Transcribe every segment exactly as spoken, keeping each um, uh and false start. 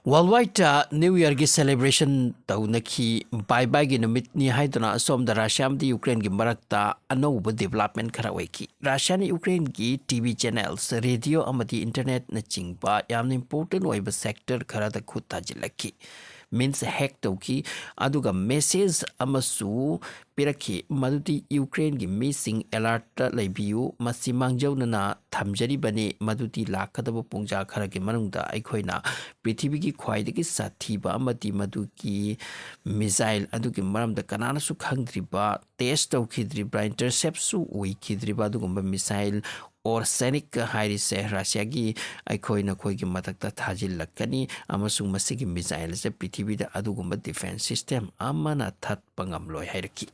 Worldwide new ꯌꯔꯒꯤ celebration ꯇꯧꯅꯈꯤ꯫ Bye ꯕꯥꯏꯒꯤ ꯅꯨꯃꯤꯠꯅꯤ ꯍꯥꯏꯗꯨꯅ ꯑꯁꯣꯝꯗ ꯔꯁꯤꯌꯥ ꯑꯃꯗꯤ ꯌꯨꯀ꯭ꯔꯦꯟꯒꯤ ꯃꯔꯛꯇ ꯑꯅꯧꯕ ꯗꯤꯕꯂꯞꯃꯦꯟ ꯈꯔ ꯑꯣꯏꯈꯤ꯫ ꯔꯁꯤꯌꯥꯅ ꯌꯨꯀ꯭ꯔꯦꯟꯒꯤ ꯇꯤ ꯚꯤ ꯆꯦꯅꯦꯜꯁ, ꯔꯦꯗꯤꯑꯣ ꯑꯃꯗꯤ ꯏꯟꯇꯔꯅꯦꯠꯅꯆꯤꯡꯕ ꯌꯥꯝꯅ ꯏꯝꯄꯣꯔꯇꯦꯟ ꯑꯣꯏꯕ ꯁꯦꯛꯇꯔ ꯈꯔꯗ ꯈꯨꯠ ꯊꯥꯖꯤꯜꯂꯛꯈꯤ꯫ ꯃꯤꯟꯁ ꯍꯦꯛ ꯇꯧꯈꯤ, ꯑꯗꯨꯒ ꯃꯦꯁꯦꯖ ꯑꯃꯁꯨ ꯄꯤꯔꯛꯈꯤ, ꯃꯗꯨꯗꯤ ꯌꯨꯀ꯭ꯔꯦꯟꯒꯤ ꯃꯤꯁꯤꯡ ꯑꯦꯂꯔꯠꯇ ꯂꯩꯕꯤꯌꯨ, ꯃꯁꯤ ꯃꯥꯡꯖꯧꯅꯅ ꯊꯝꯖꯔꯤꯕꯅꯤ, ꯃꯗꯨꯗꯤ ꯂꯥꯛꯀꯗꯕ ꯄꯨꯡꯖꯥ ꯈꯔꯒꯤ ꯃꯅꯨꯡꯗ ꯑꯩꯈꯣꯏꯅ ꯄ꯭ꯔꯤꯊꯤꯕꯤꯒꯤ ꯈ꯭ꯋꯥꯏꯗꯒꯤ ꯁꯥꯊꯤꯕ ꯑꯃꯗꯤ ꯃꯗꯨꯒꯤ ꯃꯤꯁꯥꯏꯜ ꯑꯗꯨꯒꯤ ꯃꯔꯝꯗ ꯀꯅꯥꯅꯁꯨ ꯈꯪꯗ꯭ꯔꯤꯕ, ꯇꯦꯁ ꯇꯧꯈꯤꯗ꯭ꯔꯤꯕ, ꯏꯟꯇꯔꯁꯦꯞꯁꯨ ꯑꯣꯏꯈꯤꯗ꯭ꯔꯤꯕ ꯑꯗꯨꯒꯨꯝꯕ ꯃꯤꯁꯥꯏꯜ ꯑꯣꯔꯁꯦꯅꯤꯛ ꯍꯥꯏꯔꯤꯁꯦ ꯔꯁꯤꯌꯥꯒꯤ ꯑꯩꯈꯣꯏ ꯅꯈꯣꯏꯒꯤ ꯃꯊꯛꯇ ꯊꯥꯖꯤꯜꯂꯛꯀꯅꯤ, ꯑꯃꯁꯨꯡ ꯃꯁꯤꯒꯤ ꯃꯤꯁꯥꯏꯜ ꯑꯁꯦ ꯄ꯭ꯔꯤꯊꯤꯕꯤꯗ ꯑꯗꯨꯒꯨꯝꯕ ꯗꯤꯐꯦꯟꯁ ꯁꯤꯁꯇꯦꯝ ꯑꯃꯅ ꯊꯠꯄ ꯉꯝꯂꯣꯏ ꯍꯥꯏꯔꯛꯈꯤ꯫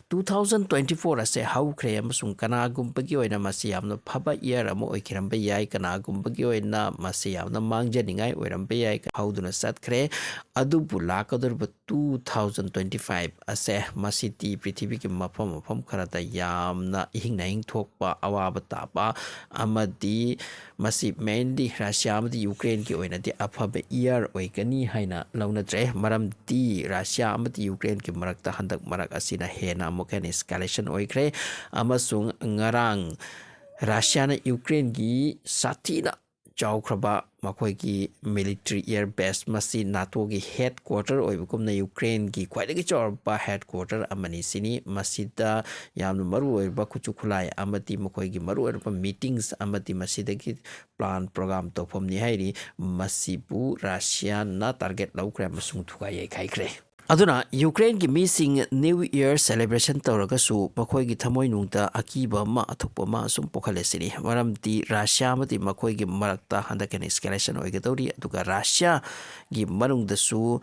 Two thousand twenty four ꯑꯁꯦ ꯍꯧꯈ꯭ꯔꯦ, ꯑꯃꯁꯨꯡ ꯀꯅꯥꯒꯨꯝꯕꯒꯤ ꯑꯣꯏꯅ ꯃꯁꯤ ꯌꯥꯝꯅ ꯐꯕ ꯏꯌꯔ ꯑꯃ ꯑꯣꯏꯈꯤꯔꯝꯕ ꯌꯥꯏ, ꯀꯅꯥꯒꯨꯝꯕꯒꯤ ꯑꯣꯏꯅ ꯃꯁꯤ ꯌꯥꯝꯅ ꯃꯥꯡꯖꯅꯤꯡꯉꯥꯏ ꯑꯣꯏꯔꯝꯕ ꯌꯥꯏ, ꯍꯧꯗꯨꯅ ꯆꯠꯈ꯭ꯔꯦ꯫ ꯑꯗꯨꯕꯨ ꯂꯥꯛꯀꯗꯧꯔꯤꯕ two thousand twenty five ꯑꯁꯦ ꯃꯁꯤꯗꯤ ꯄ꯭ꯔꯤꯊꯤꯕꯤꯒꯤ ꯃꯐꯝ ꯃꯐꯝ ꯈꯔꯗ ꯌꯥꯝꯅ ꯏꯍꯤꯡ ꯅꯥꯍꯤꯡ ꯊꯣꯛꯄ, ꯑꯋꯥꯕ ꯇꯥꯕ ꯑꯃꯗꯤ ꯃꯁꯤ ꯃꯦꯟꯂꯤ ꯔꯁꯤꯌꯥ ꯑꯃꯗꯤ ꯌꯨꯀ꯭ꯔꯦꯟꯒꯤ ꯑꯣꯏꯅꯗꯤ ꯑꯐꯕ ꯏꯌꯔ ꯑꯣꯏꯒꯅꯤ ꯍꯥꯏꯅ ꯂꯧꯅꯗ꯭ꯔꯦ꯫ ꯃꯔꯝꯗꯤ ꯔꯁꯤꯌꯥ ꯑꯃꯗꯤ ꯌꯨꯀ꯭ꯔꯦꯟꯒꯤ ꯃꯔꯛꯇ ꯍꯟꯗꯛ ꯃꯔꯛ ꯑꯁꯤꯅ ꯍꯦꯟꯅ ꯑꯃꯨꯛ ꯍꯦꯟꯅ ꯏꯁꯀꯦꯂꯦꯁꯟ ꯑꯣꯏꯈ꯭ꯔꯦ, ꯑꯃꯁꯨꯡ ꯉꯔꯥꯡ ꯔꯁꯤꯌꯥꯅ ꯌꯨꯀ꯭ꯔꯦꯟꯒꯤ ꯁꯥꯊꯤꯅ ꯆꯥꯎꯈ꯭ꯔꯕ ꯃꯈꯣꯏꯒꯤ ꯃꯤꯂꯤꯇꯔꯤ ꯏꯌꯔ ꯕꯦꯁ, ꯃꯁꯤ ꯅꯥꯇꯣꯒꯤ ꯍꯦꯗ ꯀ꯭ꯋꯥꯔꯇꯔ ꯑꯣꯏꯕꯒꯨꯝꯅ ꯌꯨꯀ꯭ꯔꯦꯟꯒꯤ ꯈ꯭ꯋꯥꯏꯗꯒꯤ ꯆꯥꯎꯔꯕ ꯍꯦꯗ ꯀ꯭ꯋꯥꯔꯇꯔ ꯑꯃꯅꯤ ꯁꯤꯅꯤ꯫ ꯃꯁꯤꯗ ꯌꯥꯝꯅ ꯃꯔꯨ ꯑꯣꯏꯔꯕ ꯈꯨꯠꯁꯨ ꯈꯨꯠꯂꯥꯏ ꯑꯃꯗꯤ ꯃꯈꯣꯏꯒꯤ ꯃꯔꯨ ꯑꯣꯏꯔꯕ ꯃꯤꯇꯤꯡꯁ ꯑꯃꯗꯤ ꯃꯁꯤꯗꯒꯤ ꯄ꯭ꯂꯥꯟ ꯄ꯭ꯔꯣꯒ꯭ꯔꯥꯝ ꯇꯧꯐꯝꯅꯤ ꯍꯥꯏꯔꯤ꯫ ꯃꯁꯤꯕꯨ ꯔꯁꯤꯌꯥꯅ ꯇꯥꯔꯒꯦꯠ ꯂꯧꯈ꯭ꯔꯦ ꯑꯃꯁꯨꯡ ꯊꯨꯒꯥꯏ ꯌꯩꯈꯥꯏꯈ꯭ꯔꯦ꯫ ꯑꯗꯨꯅ ꯌꯨꯀ꯭ꯔꯦꯟꯒꯤ ꯃꯤꯁꯤꯡ ꯅ꯭ꯌꯨ ꯏꯌꯔ ꯁꯦꯂꯦꯕ꯭ꯔꯦꯁꯟ ꯇꯧꯔꯒꯁꯨ ꯃꯈꯣꯏꯒꯤ ꯊꯃꯣꯏꯅꯨꯡꯗ ꯑꯀꯤꯕ ꯑꯃ, ꯑꯊꯨꯞꯄ ꯑꯃ ꯑꯁꯨꯝ ꯄꯣꯛꯍꯜꯂꯦ ꯁꯤꯅꯤ꯫ ꯃꯔꯝꯗꯤ ꯔꯁꯤꯌꯥ ꯑꯃꯗꯤ ꯃꯈꯣꯏꯒꯤ ꯃꯔꯛꯇ ꯍꯟꯗꯛ ꯍꯦꯟꯅ ꯏꯁꯀꯦꯂꯦꯁꯟ ꯑꯣꯏꯒꯗꯧꯔꯤ, ꯑꯗꯨꯒ ꯔꯁꯤꯌꯥꯒꯤ ꯃꯅꯨꯡꯗꯁꯨ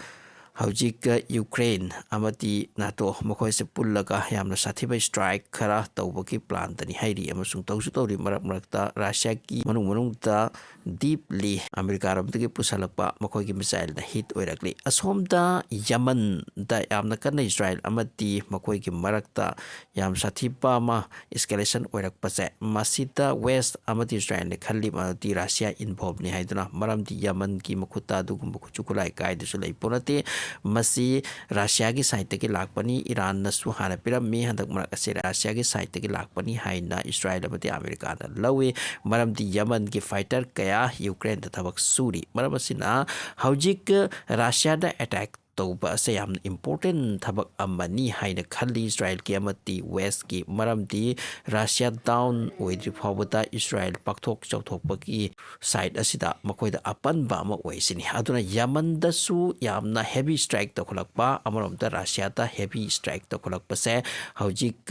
ꯍꯧꯖꯤꯛ ꯌꯨꯀ꯭ꯔꯦꯟ ꯑꯃꯗꯤ ꯅꯥꯇꯣ ꯃꯈꯣꯏꯁꯦ ꯄꯨꯜꯂꯒ ꯌꯥꯝꯅ ꯁꯥꯊꯤꯕ ꯁ꯭ꯇ꯭ꯔꯥꯏꯛ ꯈꯔ ꯇꯧꯕꯒꯤ ꯄ꯭ꯂꯥꯟꯗꯅꯤ ꯍꯥꯏꯔꯤ, ꯑꯃꯁꯨꯡ ꯇꯧꯁꯨ ꯇꯧꯔꯤ꯫ ꯃꯔꯛ ꯃꯔꯛꯇ ꯔꯁꯤꯌꯥꯒꯤ ꯃꯅꯨꯡ ꯃꯅꯨꯡꯗ ꯗꯤꯞꯂꯤ ꯑꯃꯦꯔꯤꯀꯥꯔꯣꯝꯗꯒꯤ ꯄꯨꯁꯜꯂꯛꯄ ꯃꯈꯣꯏꯒꯤ ꯃꯤꯁꯥꯏꯜꯅ ꯍꯤꯠ ꯑꯣꯏꯔꯛꯂꯤ꯫ ꯑꯁꯣꯝꯗ ꯌꯃꯟꯗ ꯌꯥꯝꯅ ꯀꯟꯅ ꯏꯁꯔꯥꯏꯜ ꯑꯃꯗꯤ ꯃꯈꯣꯏꯒꯤ ꯃꯔꯛꯇ ꯌꯥꯝ ꯁꯥꯊꯤꯕ ꯑꯃ ꯏꯁꯀꯦꯂꯦꯁꯟ ꯑꯣꯏꯔꯛꯄꯁꯦ, ꯃꯁꯤꯗ ꯋꯦꯁ ꯑꯃꯗꯤ ꯏꯁꯔꯥꯏꯜꯅ ꯈꯜꯂꯤ ꯃꯗꯨꯗꯤ ꯔꯁꯤꯌꯥ ꯏꯟꯚꯣꯜꯕꯅꯤ ꯍꯥꯏꯗꯨꯅ꯫ ꯃꯔꯝꯗꯤ ꯌꯃꯟꯒꯤ ꯃꯈꯨꯠꯇ ꯑꯗꯨꯒꯨꯝꯕ ꯈꯨꯠꯁꯨ ꯈꯨꯠꯂꯥꯏ ꯀꯥꯏꯗꯁꯨ ꯂꯩꯄꯣ ꯅꯠꯇꯦ꯫ ꯃꯁꯤ ꯔꯁꯤꯌꯥꯒꯤ ꯁꯥꯏꯠꯇꯒꯤ ꯂꯥꯛꯄꯅꯤ꯫ ꯏꯔꯥꯟꯅꯁꯨ ꯍꯥꯟꯅ ꯄꯤꯔꯝꯃꯤ꯫ ꯍꯟꯗꯛ ꯃꯔꯛ ꯑꯁꯤ ꯔꯁꯤꯌꯥꯒꯤ ꯁꯥꯏꯠꯇꯒꯤ ꯂꯥꯛꯄꯅꯤ ꯍꯥꯏꯅ ꯏꯁꯔꯥꯏꯜ ꯑꯃꯗꯤ ꯑꯃꯦꯔꯤꯀꯥꯅ ꯂꯧꯏ꯫ ꯃꯔꯝꯗꯤ ꯌꯃꯟꯒꯤ ꯐꯥꯏꯇꯔ ꯀꯌꯥ ꯌꯨꯀ꯭ꯔꯦꯟꯗ ꯊꯕꯛ ꯁꯨꯔꯤ꯫ ꯃꯔꯝ ꯑꯁꯤꯅ ꯍꯧꯖꯤꯛ ꯔꯁꯤꯌꯥꯗ ꯑꯦꯇꯦꯛ ꯇꯧꯕ ꯑꯁꯦ ꯌꯥꯝꯅ ꯏꯝꯄꯣꯔꯇꯦꯟ ꯊꯕꯛ ꯑꯃꯅꯤ ꯍꯥꯏꯅ ꯈꯜꯂꯤ꯫ ꯏꯁꯔꯥꯏꯜꯒꯤ ꯑꯃꯗꯤ ꯋꯦꯁꯀꯤ, ꯃꯔꯝꯗꯤ ꯔꯁꯤꯌꯥ ꯗꯥꯎꯟ ꯑꯣꯏꯗ꯭ꯔꯤ ꯐꯥꯎꯕꯗ ꯏꯁꯔꯥꯏꯜ ꯄꯥꯛꯊꯣꯛ ꯆꯥꯎꯊꯣꯛꯄꯒꯤ ꯁꯥꯏꯠ ꯑꯁꯤꯗ ꯃꯈꯣꯏꯗ ꯑꯄꯟꯕ ꯑꯃ ꯑꯣꯏꯁꯤꯅꯤ꯫ ꯑꯗꯨꯅ ꯌꯃꯟꯗꯁꯨ ꯌꯥꯝꯅ ꯍꯦꯚꯤ ꯁ꯭ꯇ꯭ꯔꯥꯏꯛ ꯇꯧꯈꯠꯂꯛꯄ, ꯑꯃꯔꯣꯝꯗ ꯔꯁꯤꯌꯥꯗ ꯍꯦꯚꯤ ꯁ꯭ꯇ꯭ꯔꯥꯏꯛ ꯇꯧꯈꯠꯂꯛꯄꯁꯦ ꯍꯧꯖꯤꯛ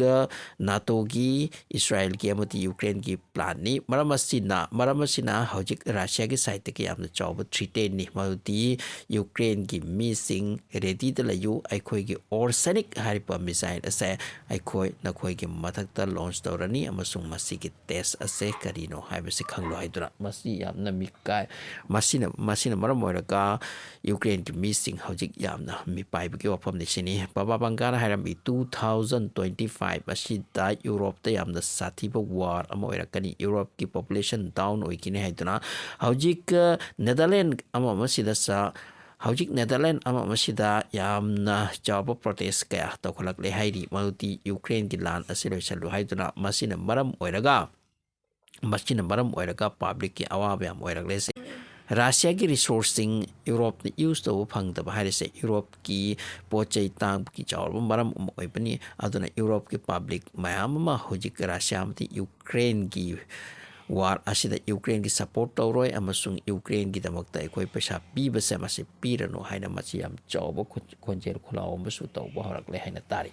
ꯅꯥꯇꯣꯒꯤ, ꯏꯁꯔꯥꯏꯜꯒꯤ ꯑꯃꯗꯤ ꯌꯨꯀ꯭ꯔꯦꯟꯒꯤ ꯄ꯭ꯂꯥꯟꯅꯤ꯫ ꯃꯔꯝ ꯑꯁꯤꯅ, ꯃꯔꯝ ꯑꯁꯤꯅ ꯍꯧꯖꯤꯛ ꯔꯁꯤꯌꯥꯒꯤ ꯁꯥꯏꯠꯇꯒꯤ ꯌꯥꯝꯅ ꯆꯥꯎꯕ ꯊ꯭ꯔꯤꯇꯦꯟꯅꯤ, ꯃꯗꯨꯗꯤ ꯌꯨꯀ꯭ꯔꯦꯟꯒꯤ ꯃꯤꯁꯤꯡ ꯔꯦꯗꯤꯗ ꯂꯩꯌꯨ, ꯑꯩꯈꯣꯏꯒꯤ ꯑꯣꯔꯁꯦꯅꯤꯛ ꯍꯥꯏꯔꯤꯕ ꯃꯤꯁꯥꯏꯜ ꯑꯁꯦ ꯑꯩꯈꯣꯏ ꯅꯈꯣꯏꯒꯤ ꯃꯊꯛꯇ ꯂꯣꯟꯆ ꯇꯧꯔꯅꯤ ꯑꯃꯁꯨꯡ ꯃꯁꯤꯒꯤ ꯇꯦꯁ ꯑꯁꯦ ꯀꯔꯤꯅꯣ ꯍꯥꯏꯕꯁꯤ ꯈꯪꯂꯨ ꯍꯥꯏꯗꯨꯅ꯫ ꯃꯁꯤ ꯌꯥꯝꯅ ꯃꯤꯀꯥꯏ, ꯃꯁꯤꯅ, ꯃꯁꯤꯅ ꯃꯔꯝ ꯑꯣꯏꯔꯒ ꯌꯨꯀ꯭ꯔꯦꯟꯒꯤ ꯃꯤꯁꯤꯡ ꯍꯧꯖꯤꯛ ꯌꯥꯝꯅ ꯃꯤꯄꯥꯏꯕꯒꯤ ꯋꯥꯐꯝꯅꯤ ꯁꯤꯅꯤ꯫ ꯄꯥꯄꯥ ꯕꯪꯒꯥꯅ ꯍꯥꯏꯔꯝꯃꯤ, "ꯇꯨ ꯊꯥꯎꯖꯟ ꯇ꯭ꯋꯦꯟꯇꯤ ꯐꯥꯏꯚ ꯑꯁꯤꯗ ꯌꯨꯔꯣꯞꯇ ꯌꯥꯝꯅ ꯁꯥꯊꯤꯕ ꯋꯥꯔ ꯑꯃ ꯑꯣꯏꯔꯛꯀꯅꯤ, ꯌꯨꯔꯣꯞꯀꯤ ꯄꯣꯄꯨꯂꯦꯁꯟ ꯗꯥꯎꯟ ꯑꯣꯏꯈꯤꯅꯤ" ꯍꯥꯏꯗꯨꯅ꯫ ꯍꯧꯖꯤꯛ, ꯑ, ꯅꯦꯗꯔꯂꯦꯟ ꯑꯃ ꯑꯃꯁꯤꯗ ꯆ-, ꯍꯧꯖꯤꯛ ꯅꯦꯗꯔꯂꯦꯟ ꯑꯃ ꯑꯃꯁꯤꯗ ꯌꯥꯝꯅ ꯆꯥꯎꯕ ꯄ꯭ꯔꯣꯇꯦꯁ ꯀꯌꯥ ꯇꯧꯈꯠꯂꯛꯂꯦ ꯍꯥꯏꯔꯤ, ꯃꯗꯨꯗꯤ ꯌꯨꯀ꯭ꯔꯦꯟꯒꯤ ꯂꯥꯟ ꯑꯁꯤ ꯂꯣꯏꯁꯤꯜꯂꯨ ꯍꯥꯏꯗꯨꯅ꯫ ꯃꯁꯤꯅ ꯃꯔꯝ ꯑꯣꯏꯔꯒ, ꯃꯁꯤꯅ ꯃꯔꯝ ꯑꯣꯏꯔꯒ ꯄꯕ꯭ꯂꯤꯛꯀꯤ ꯑꯋꯥꯕ ꯌꯥꯝ ꯑꯣꯏꯔꯛꯂꯦ꯫ ꯔꯁꯤꯌꯥꯒꯤ ꯔꯤꯁꯣꯔꯁꯁꯤꯡ ꯌꯨꯔꯣꯞꯅ ꯌꯨꯁ ꯇꯧꯕ ꯐꯪꯗꯕ ꯍꯥꯏꯔꯤꯁꯦ ꯌꯨꯔꯣꯞꯀꯤ ꯄꯣꯠ ꯆꯩ ꯇꯥꯡꯕꯒꯤ ꯆꯥꯎꯔꯕ ꯃꯔꯝ ꯑꯃ ꯑꯣꯏꯕꯅꯤ꯫ ꯑꯗꯨꯅ ꯌꯨꯔꯣꯞꯀꯤ ꯄꯕ꯭ꯂꯤꯛ ꯃꯌꯥꯝ ꯑꯃ ꯍꯧꯖꯤꯛ ꯔꯁꯤꯌꯥ ꯑꯃꯗꯤ ꯌꯨꯀ꯭ꯔꯦꯟꯒꯤ ꯋꯥꯔ ꯑꯁꯤꯗ ꯌꯨꯀ꯭ꯔꯦꯟꯒꯤ ꯁꯄꯣꯔꯠ ꯇꯧꯔꯣꯏ ꯑꯃꯁꯨꯡ ꯌꯨꯀ꯭ꯔꯦꯟꯒꯤꯗꯃꯛꯇ ꯑꯩꯈꯣꯏ ꯄꯩꯁꯥ ꯄꯤꯕꯁꯦ ꯃꯁꯤ ꯄꯤꯔꯅꯨ ꯍꯥꯏꯅ ꯃꯁꯤ ꯌꯥꯝ ꯆꯥꯎꯕ ꯈꯣꯟ-, ꯈꯣꯟꯖꯦꯜ ꯈꯣꯜꯂꯥꯎ ꯑꯃꯁꯨ ꯇꯧꯕ ꯍꯧꯔꯛꯂꯦ ꯍꯥꯏꯅ ꯇꯥꯔꯤ꯫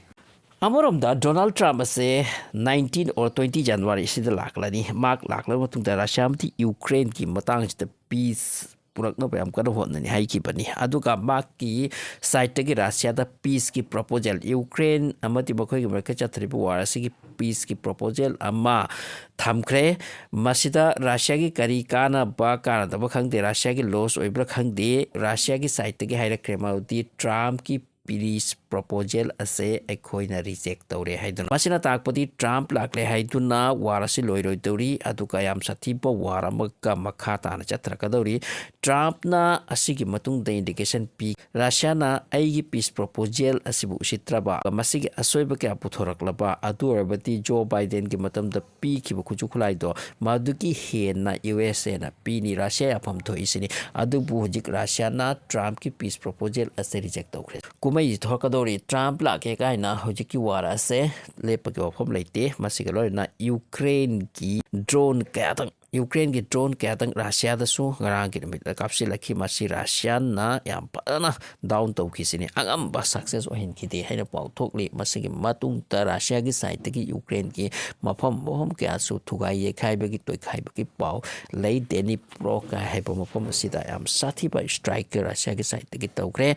ꯑꯃꯔꯣꯝꯗ ꯗꯣꯅꯥꯜꯗ ꯇ꯭ꯔꯝꯞ ꯑꯁꯦ ꯅꯥꯏꯟꯇꯤꯟ ꯑꯣꯔ ꯇ꯭ꯋꯦꯟꯇꯤ ꯖꯅꯋꯥꯔꯤ ꯑꯁꯤꯗ ꯂꯥꯛꯂꯅꯤ꯫ ꯃꯍꯥꯛ ꯂꯥꯛꯂꯕ ꯃꯇꯨꯡꯗ ꯔꯁꯤꯌꯥ ꯑꯃꯗꯤ ꯌꯨꯀ꯭ꯔꯦꯟꯒꯤ ꯃꯇꯥꯡꯁꯤꯗ ꯄꯤꯁ ꯄꯨꯔꯛꯅꯕ ꯌꯥꯝ ꯀꯟꯅ ꯍꯣꯠꯅꯅꯤ ꯍꯥꯏꯈꯤꯕꯅꯤ꯫ ꯑꯗꯨꯒ ꯃꯍꯥꯛꯀꯤ ꯁꯥꯏꯠꯇꯒꯤ ꯔꯁꯤꯌꯥꯗ ꯄꯤꯁꯀꯤ ꯄ꯭ꯔꯣꯄꯣꯖꯦꯜ, ꯌꯨꯀ꯭ꯔꯦꯟ ꯑꯃꯗꯤ ꯃꯈꯣꯏꯒꯤ ꯃꯔꯛꯇ ꯆꯠꯊꯔꯤꯕ ꯋꯥꯔ ꯑꯁꯤꯒꯤ ꯄꯤꯁꯀꯤ ꯄ꯭ꯔꯣꯄꯣꯖꯦꯜ ꯑꯃ ꯊꯝꯈ꯭ꯔꯦ꯫ ꯃꯁꯤꯗ ꯔꯁꯤꯌꯥꯒꯤ ꯀꯔꯤ ꯀꯥꯟꯅꯕ ꯀꯥꯟꯅꯗꯕ ꯈꯪꯗꯦ, ꯔꯁꯤꯌꯥꯒꯤ ꯂꯣꯁ ꯑꯣꯏꯕ꯭ꯔꯥ ꯈꯪꯗꯦ, ꯔꯁꯤꯌꯥꯒꯤ ꯁꯥꯏꯠꯇꯒꯤ ꯍꯥꯏꯔꯛꯈ꯭ꯔꯦ, ꯃꯗꯨꯗꯤ ꯇ꯭ꯔꯝꯞꯀꯤ ꯄꯤꯁ ꯄ꯭ꯔꯣꯄꯣꯖꯦꯜ ꯑꯁꯦ ꯑꯩꯈꯣꯏꯅ ꯔꯤꯖꯦꯛ ꯇꯧꯔꯦ ꯍꯥꯏꯗꯨꯅ꯫ ꯃꯁꯤꯅ ꯇꯥꯛꯄꯗꯤ ꯇ꯭ꯔꯝꯞ ꯂꯥꯛꯂꯦ ꯍꯥꯏꯗꯨꯅ ꯋꯥꯔ ꯑꯁꯤ ꯂꯣꯏꯔꯣꯏꯗꯧꯔꯤ, ꯑꯗꯨꯒ ꯌꯥꯝ ꯁꯥꯊꯤꯕ ꯋꯥꯔ ꯑꯃꯒ ꯃꯈꯥ ꯇꯥꯅ ꯆꯠꯊꯔꯛꯀꯗꯧꯔꯤ꯫ ꯇ꯭ꯔꯝꯞꯅ ꯑꯁꯤꯒꯤ ꯃꯇꯨꯡꯗ ꯏꯟꯗꯤꯀꯦꯁꯟ ꯄꯤ, ꯔꯁꯤꯌꯥꯅ ꯑꯩꯒꯤ ꯄꯤꯁ ꯄ꯭ꯔꯣꯄꯣꯖꯦꯜ ꯑꯁꯤꯕꯨ ꯎꯁꯤꯠꯇ꯭ꯔꯕ, ꯃꯁꯤꯒꯤ ꯑꯁꯣꯏꯕ ꯀꯌꯥ ꯄꯨꯊꯣꯔꯛꯂꯕ, ꯑꯗꯨ ꯑꯣꯏꯔꯕꯗꯤ ꯖꯣ ꯕꯥꯏꯗꯦꯟꯒꯤ ꯃꯇꯝꯗ ꯄꯤꯈꯤꯕ ꯈꯨꯠꯁꯨ ꯈꯨꯠꯂꯥꯏꯗꯣ ꯃꯗꯨꯒꯤ ꯍꯦꯟꯅ ꯌꯨ ꯑꯦꯁ ꯑꯦꯅ ꯄꯤꯅꯤ, ꯔꯁꯤꯌꯥ ꯌꯥꯐꯝ ꯊꯣꯛꯏꯁꯤꯅꯤ꯫ ꯑꯗꯨꯕꯨ ꯍꯧꯖꯤꯛ ꯔꯁꯤꯌꯥꯅ ꯇ꯭ꯔꯝꯞꯀꯤ ꯄꯤꯁ ꯄ꯭ꯔꯣꯄꯣꯖꯦꯜ ꯑꯁꯤ ꯔꯤꯖꯦꯛ ꯇꯧꯈ꯭ꯔꯦ꯫ ꯀꯨꯝꯍꯩꯁꯤ ꯊꯣꯛꯂꯛꯀꯗꯧꯔꯤ꯫ ꯇ꯭ꯔꯝꯞ ꯂꯥꯛꯀꯦ ꯀꯥꯏꯅ ꯍꯧꯖꯤꯛꯀꯤ ꯋꯥꯔ ꯑꯁꯦ ꯂꯦꯞꯄꯒꯤ ꯋꯥꯐꯝ ꯂꯩꯇꯦ꯫ ꯃꯁꯤꯒ ꯂꯣꯏꯅꯅ ꯌꯨꯀ꯭ꯔꯦꯟꯒꯤ ꯗ꯭ꯔꯣꯟ ꯀꯌꯥꯗꯪ, ꯌꯨꯀ꯭ꯔꯦꯟꯒꯤ ꯗ꯭ꯔꯣꯟ ꯀꯌꯥꯗꯪ ꯔꯁꯤꯌꯥꯗꯁꯨ ꯉꯔꯥꯡꯒꯤ ꯅꯨꯃꯤꯠꯇ ꯀꯥꯞꯁꯤꯜꯂꯛꯈꯤ꯫ ꯃꯁꯤ ꯔꯁꯤꯌꯥꯅ ꯌꯥꯝ ꯐꯖꯅ ꯗꯥꯎꯟ ꯇꯧꯈꯤꯁꯤꯅꯤ, ꯑꯉꯝꯕ ꯁꯛꯁꯦꯁ ꯑꯣꯏꯍꯟꯈꯤꯗꯦ ꯍꯥꯏꯅ ꯄꯥꯎ ꯊꯣꯛꯂꯤ꯫ ꯃꯁꯤꯒꯤ ꯃꯇꯨꯡꯗ ꯔꯁꯤꯌꯥꯒꯤ ꯁꯥꯏꯠꯇꯒꯤ ꯌꯨꯀ꯭ꯔꯦꯟꯒꯤ ꯃꯐꯝ ꯃꯐꯝ ꯀꯌꯥꯁꯨ ꯊꯨꯒꯥꯏ ꯌꯩꯈꯥꯏꯕꯒꯤ, ꯇꯣꯏꯈꯥꯏꯕꯒꯤ ꯄꯥꯎ ꯂꯩ꯫ ꯗꯦꯅꯤꯄ꯭ꯔꯣ ꯀ ꯍꯥꯏꯕ ꯃꯐꯝ ꯑꯁꯤꯗ ꯌꯥꯝ ꯁꯥꯊꯤꯕ ꯏꯁꯇ꯭ꯔꯥꯏꯛ ꯔꯁꯤꯌꯥꯒꯤ ꯁꯥꯏꯠꯇꯒꯤ ꯇꯧꯈ꯭ꯔꯦ꯫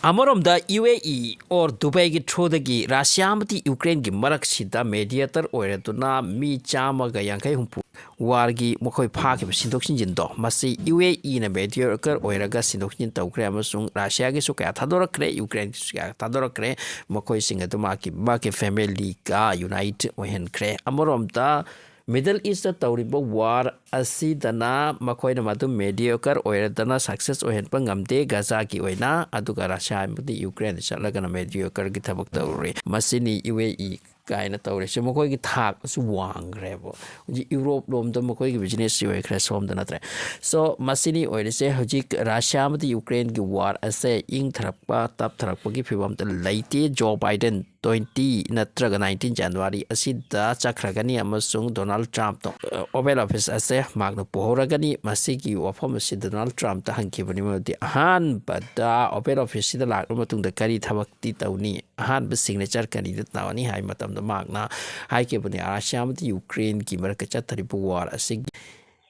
ꯑꯃꯔꯣꯝꯗ ꯌꯨ ꯑꯦ ꯏ ꯑꯣꯔ ꯗꯨꯕꯩꯒꯤ ꯊ꯭ꯔꯨꯗꯒꯤ ꯔꯁꯤꯌꯥ ꯑꯃꯗꯤ ꯌꯨꯀ꯭ꯔꯦꯟꯒꯤ ꯃꯔꯛꯁꯤꯗ ꯃꯦꯗꯤꯌꯦꯇꯔ ꯑꯣꯏꯔꯗꯨꯅ ꯃꯤ ꯆꯥꯝꯃꯒ ꯌꯥꯡꯈꯩ ꯍꯨꯝꯐꯨ ꯋꯥꯔꯒꯤ ꯃꯈꯣꯏ ꯐꯥꯈꯤꯕ ꯁꯤꯟꯗꯣꯛ ꯁꯤꯟꯖꯤꯟꯗꯣ, ꯃꯁꯤ ꯌꯨ ꯑꯦ ꯏꯅ ꯃꯦꯗꯤꯌꯦꯇꯔ ꯑꯣꯏꯔꯒ ꯁꯤꯟꯗꯣꯛ ꯁꯤꯟꯖꯤꯟ ꯇꯧꯈ꯭ꯔꯦ ꯑꯃꯁꯨꯡ ꯔꯁꯤꯌꯥꯒꯤꯁꯨ ꯀꯌꯥ ꯊꯥꯗꯣꯔꯛꯈ꯭ꯔꯦ, ꯌꯨꯀ꯭ꯔꯦꯟꯒꯤꯁꯨ ꯀꯌꯥ ꯊꯥꯗꯣꯔꯛꯈ꯭꯭ꯔꯦ꯫ ꯃꯈꯣꯏꯁꯤꯡ ꯑꯗꯨ ꯃꯍꯥꯛꯀꯤ, ꯃꯍꯥꯛꯀꯤ ꯐꯦꯃꯤꯂꯤꯒ ꯌꯨꯅꯥꯏꯠ ꯑꯣꯏꯍꯟꯈ꯭ꯔꯦ꯫ ꯑꯃꯔꯣꯝꯗ ꯃꯤꯗꯜ ꯏꯁꯇ ꯇꯧꯔꯤꯕ ꯋꯥꯔ ꯑꯁꯤꯗꯅ ꯃꯈꯣꯏꯅ ꯃꯗꯨ ꯃꯦꯗꯤꯌꯦꯇꯔ ꯑꯣꯏꯔꯗꯅ ꯁꯛꯁꯦꯁ ꯑꯣꯏꯍꯟꯕ ꯉꯝꯗꯦ ꯒꯖꯥꯒꯤ ꯑꯣꯏꯅ, ꯑꯗꯨꯒ ꯔꯁꯤꯌꯥ ꯑꯃꯗꯤ ꯌꯨꯀ꯭ꯔꯦꯟꯗ ꯆꯠꯂꯒꯅ ꯃꯦꯗꯤꯌꯦꯇꯔꯒꯤ ꯊꯕꯛ ꯇꯧꯔꯤ꯫ ꯃꯁꯤꯅꯤ ꯌꯨ ꯑꯦ ꯏ ꯀꯥꯏꯅ ꯇꯧꯔꯤꯁꯦ꯫ ꯃꯈꯣꯏꯒꯤ ꯊꯥꯛ ꯑꯁꯤ ꯋꯥꯡꯈ꯭ꯔꯦꯕ꯫ ꯍꯧꯖꯤꯛ ꯌꯨꯔꯣꯞ ꯂꯣꯝꯗ ꯃꯈꯣꯏꯒꯤ ꯕꯤꯖꯤꯅꯦꯁꯁꯤ ꯑꯣꯏꯈ꯭ꯔꯦ, ꯁꯣꯝꯗ ꯅꯠꯇ꯭ꯔꯦ꯫ ꯁꯣ ꯃꯁꯤꯅꯤ ꯑꯣꯏꯔꯤꯁꯦ꯫ ꯍꯧꯖꯤꯛ ꯔꯁꯤꯌꯥ ꯑꯃꯗꯤ ꯌꯨꯀ꯭ꯔꯦꯟꯒꯤ ꯋꯥꯔ ꯑꯁꯦ ꯏꯪꯊꯔꯛꯄ, ꯇꯞꯊꯔꯛꯄꯒꯤ ꯐꯤꯕꯝꯗ ꯂꯩꯇꯦ꯫ ꯖꯣ ꯕꯥꯏꯗꯦꯟ ꯇ꯭ꯋꯦꯟꯇꯤ ꯅꯠꯇ꯭ꯔꯒ ꯅꯥꯏꯟꯇꯤꯟ ꯖꯅꯋꯥꯔꯤ ꯑꯁꯤꯗ ꯆꯠꯈ꯭ꯔꯒꯅꯤ ꯑꯃꯁꯨꯡ ꯗꯣꯅꯥꯜꯗ ꯇ꯭ꯔꯝꯞꯇꯣ, ꯑ, ꯑꯣꯚꯦꯜ ꯑꯣꯐꯤꯁ ꯑꯁꯦ ꯃꯍꯥꯛꯅ ꯄꯨꯍꯧꯔꯒꯅꯤ꯫ ꯃꯁꯤꯒꯤ ꯋꯥꯐꯝ ꯑꯁꯤ ꯗꯣꯅꯥꯜꯗ ꯇ꯭ꯔꯝꯞꯇ ꯍꯪꯈꯤꯕꯅꯤ, ꯃꯔꯝꯗꯤ ꯑꯍꯥꯟꯕꯗ ꯑꯣꯚꯦꯜ ꯑꯣꯐꯤꯁꯁꯤꯗ ꯂꯥꯛꯂꯕ ꯃꯇꯨꯡꯗ ꯀꯔꯤ ꯊꯕꯛꯇꯤ ꯇꯧꯅꯤ, ꯑꯍꯥꯟꯕ ꯁꯤꯒꯅꯦꯆꯔ ꯀꯔꯤꯗ ꯇꯧꯅꯤ ꯍꯥꯏꯕ ꯃꯇꯝꯗ ꯃꯍꯥꯛꯅ ꯍꯥꯏꯈꯤꯕꯅꯤ, ꯔꯁꯤꯌꯥ ꯑꯃꯗꯤ ꯌꯨꯀ꯭ꯔꯦꯟꯒꯤ ꯃꯔꯛꯇ ꯆꯠꯊꯔꯤꯕ ꯋꯥꯔ ꯑꯁꯤꯒꯤ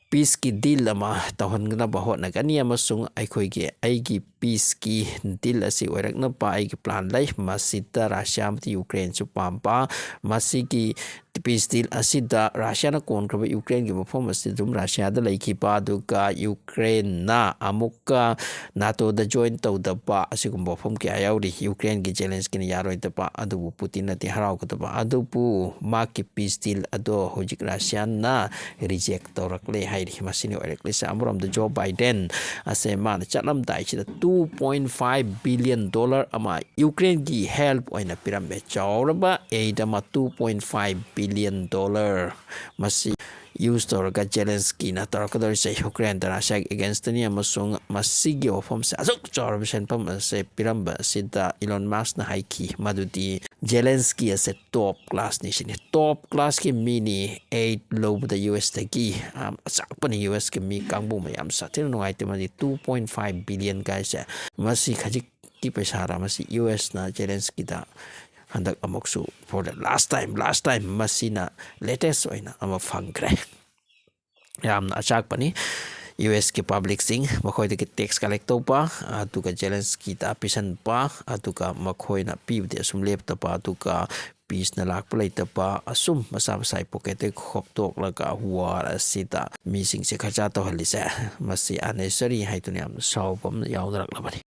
ꯄꯤꯁꯀꯤ ꯗꯤꯜ ꯑꯃ ꯇꯧꯍꯟꯅꯕ ꯍꯣꯠꯅꯒꯅꯤ ꯑꯃꯁꯨꯡ ꯑꯩꯈꯣꯏꯒꯤ, ꯑꯩꯒꯤ ꯄꯤꯁꯀꯤ ꯗꯤꯜ ꯑꯁꯤ ꯑꯣꯏꯔꯛꯅꯕ ꯑꯩꯒꯤ ꯄ꯭ꯂꯥꯟ ꯂꯩ꯫ ꯃꯁꯤꯗ ꯔꯁꯤꯌꯥ ꯑꯃꯗꯤ ꯌꯨꯀ꯭ꯔꯦꯟꯁꯨ ꯄꯥꯝꯕ꯫ ꯃꯁꯤꯒꯤ ꯄꯤꯁ ꯗꯤꯜ ꯑꯁꯤꯗ ꯔꯁꯤꯌꯥꯅ ꯀꯣꯟꯈ꯭ꯔꯕ ꯌꯨꯀ꯭ꯔꯦꯟꯒꯤ ꯃꯐꯝ ꯑꯁꯤ ꯑꯗꯨꯝ ꯔꯁꯤꯌꯥꯗ ꯂꯩꯈꯤꯕ, ꯑꯗꯨꯒ ꯌꯨꯀ꯭ꯔꯦꯟꯅ ꯑꯃꯨꯛꯀ ꯅꯥꯇꯣꯗ ꯖꯣꯏꯟ ꯇꯧꯗꯕ ꯑꯁꯤꯒꯨꯝꯕ ꯋꯥꯐꯝ ꯀꯌꯥ ꯌꯥꯎꯔꯤ꯫ ꯌꯨꯀ꯭ꯔꯦꯟꯒꯤ ꯖꯦꯂꯦꯟꯁꯀꯤꯅ ꯌꯥꯔꯣꯏꯗꯕ, ꯑꯗꯨꯕꯨ ꯄꯨꯇꯤꯟꯅꯗꯤ ꯍꯔꯥꯎꯒꯗꯕ꯫ ꯑꯗꯨꯕꯨ ꯃꯍꯥꯛꯀꯤ ꯄꯤꯁ ꯗꯤꯜ ꯑꯗꯣ ꯍꯧꯖꯤꯛ ꯔꯁꯤꯌꯥꯅ ꯔꯤꯖꯦꯛ ꯇꯧꯔꯛꯂꯦ ꯍꯥꯏꯔꯤ꯫ ꯃꯁꯤꯅ ꯑꯣꯏꯔꯛꯂꯤꯁꯦ꯫ ꯑꯃꯔꯣꯝꯗ ꯖꯣ ꯕꯥꯏꯗꯦꯟ ꯑꯁꯦ ꯃꯥꯅ ꯆꯠꯂꯝꯗꯥꯏꯁꯤꯗ two point five billion dollar ꯑꯃ ꯌꯨꯀ꯭ꯔꯦꯟꯒꯤ ꯍꯦꯜꯞ ꯑꯣꯏꯅ ꯄꯤꯔꯝꯃꯦ꯫ ꯆꯥꯎꯔꯕ aid ꯑꯃ, two point five billion dollar꯫ ꯃꯁꯤ ꯌꯨꯁ ꯇꯧꯔꯒ ꯖꯦꯂꯦꯟꯁꯀꯤꯅ ꯇꯧꯔꯛꯀꯗꯧꯔꯤꯁꯦ ꯌꯨꯀ꯭ꯔꯦꯟꯗ ꯔꯁꯤꯌꯥꯒꯤ ꯑꯦꯒꯦꯟꯁꯇꯅꯤ, ꯑꯃꯁꯨꯡ ꯃꯁꯤꯒꯤ ꯋꯥꯐꯝꯁꯦ ꯑꯁꯨꯛ ꯆꯥꯎꯔꯕ ꯁꯦꯟꯐꯝ ꯑꯁꯦ ꯄꯤꯔꯝꯕ ꯑꯁꯤꯗ ꯏꯂꯣꯟ ꯃꯥꯁꯅ ꯍꯥꯏꯈꯤ ꯃꯗꯨꯗꯤ ꯖꯦꯂꯦꯟꯁꯀꯤ ꯑꯁꯦ ꯇꯣꯞ ꯀ꯭ꯂꯥꯁꯅꯤ ꯁꯤꯅꯤ꯫ ꯇꯣꯞ ꯀ꯭ꯂꯥꯁꯀꯤ ꯃꯤꯅꯤ ꯑꯦꯠ ꯂꯧꯕꯗ ꯌꯨ ꯑꯦꯁꯇꯒꯤ꯫ ꯌꯥꯝ ꯑꯆꯥꯛꯄꯅꯤ ꯌꯨ ꯑꯦꯁꯀꯤ ꯃꯤ ꯀꯥꯡꯕꯨ ꯃꯌꯥꯝ ꯁꯥꯊꯤꯅ ꯅꯨꯡꯉꯥꯏꯇꯦ꯫ ꯃꯗꯤ two point five billion ꯀꯥꯏꯁꯦ, ꯃꯁꯤ ꯈꯖꯤꯛꯀꯤ ꯄꯩꯁꯥꯔ? ꯃꯁꯤ ꯌꯨ ꯑꯦꯁꯅ ꯖꯦꯂꯦꯟꯁꯀꯤꯗ ꯍꯟꯗꯛ ꯑꯃꯨꯛꯁꯨ for the last time, last time ꯃꯁꯤꯅ latest ꯑꯣꯏꯅ ꯑꯃ ꯐꯪꯈ꯭ꯔꯦ꯫ ꯌꯥꯝꯅ ꯑꯆꯥꯛꯄꯅꯤ꯫ ꯌꯨ ꯑꯦꯁꯀꯤ ꯄꯕ꯭ꯂꯤꯛꯁꯤꯡ ꯃꯈꯣꯏꯗꯒꯤ ꯇꯦꯛꯁ ꯀꯂꯦꯛ ꯇꯧꯕ, ꯑꯗꯨꯒ ꯖꯦꯂꯦꯟꯁꯀꯤꯗ ꯄꯤꯁꯟꯕ, ꯑꯗꯨꯒ ꯃꯈꯣꯏꯅ ꯄꯤꯕꯗꯤ ꯑꯁꯨꯝ ꯂꯦꯞꯇꯕ, ꯑꯗꯨꯒ ꯄꯤꯁꯅ ꯂꯥꯛꯄ ꯂꯩꯇꯕ, ꯑꯁꯨꯝ ꯃꯁꯥ ꯃꯁꯥꯒꯤ ꯄꯣꯀꯦꯠꯇꯒꯤ ꯈꯣꯞꯇꯣꯛꯂꯒ ꯋꯥꯔ ꯑꯁꯤꯗ ꯃꯤꯁꯤꯡꯁꯦ ꯈꯔꯆꯥ ꯇꯧꯍꯜꯂꯤꯁꯦ, ꯃꯁꯤ unnecessary ꯍꯥꯏꯗꯨꯅ ꯌꯥꯝꯅ ꯁꯥꯎꯕ ꯑꯃ ꯌꯥꯎꯅꯔꯛꯂꯕꯅꯤ꯫